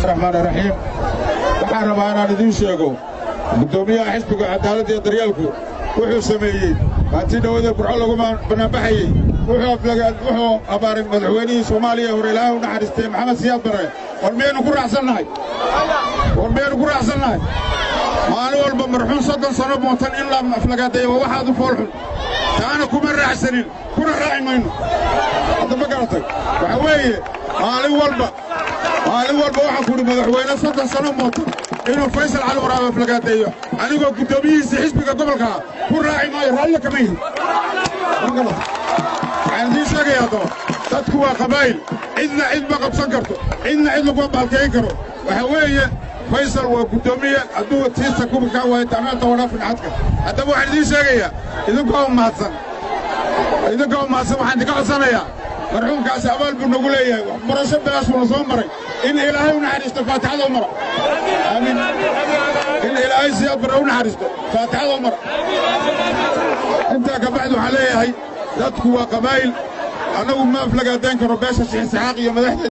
Raxmaan raxiim. Waxaan rabaa inaan idiin sheego, guddoomiyaha Xisbiga Cadaaladda iyo Daryeelku wuxuu sameeyey maatii dhowada Burco lagu bannaanbaxayey. Wuxuu abaaray madaxweynihii Soomaaliya hore, Ilaahay u naxariistay, Maxamed Siyaad Barre. War miyaynu ku raacsannahay? War miyaynu ku raacsannahay maalin walba marxuum 30 sano mootan in la aflagaadeeyo? Waa waxaad u foolxun. Taana kuma raacsanin, kuna raaci mayno. Hadda ma garatay? Waxa weeye, maalin walba, maalin walba waxaan ku idhi, madaxweyne 30 sano mootan inuu Faysal Cali Waraabe aflagaadeeyo, anigoo guddoomiyihiisa xisbiga gobolkaa, ku raaci maayo, raalli kama yihin. Ma garatay? Waxaan idiin sheegayaa haddaba, dadku waa qabaa'il. Cidna cid ma qabsan karto, cidna cid laguma baalkeyn karo. Waxa weeye, Faysal waa guddoomiye. Hadduu tiisa kubikaa waayo, dacmeelta wadhaafin xadka. Haddaba waxaan idiin sheegayaa, idinkoo mahadsan, idinkoo mahadsan, waxaan idinka codsanayaa, marxuumkaasi abaal buu nagu leeyahay, waxbarasho bilaash buuna soo maray. In Ilaahay u naxariisto faatixada u mara. Aamiin. In Ilaahay Siyaad Barre u naxariisto faatixada u mara. Intaa ka bacdi, waxaan leeyahay, dadku waa qabaa'il. Annagu ma aflagaadayn karo beesha Shixisaxaaq iyo madaxdeeda.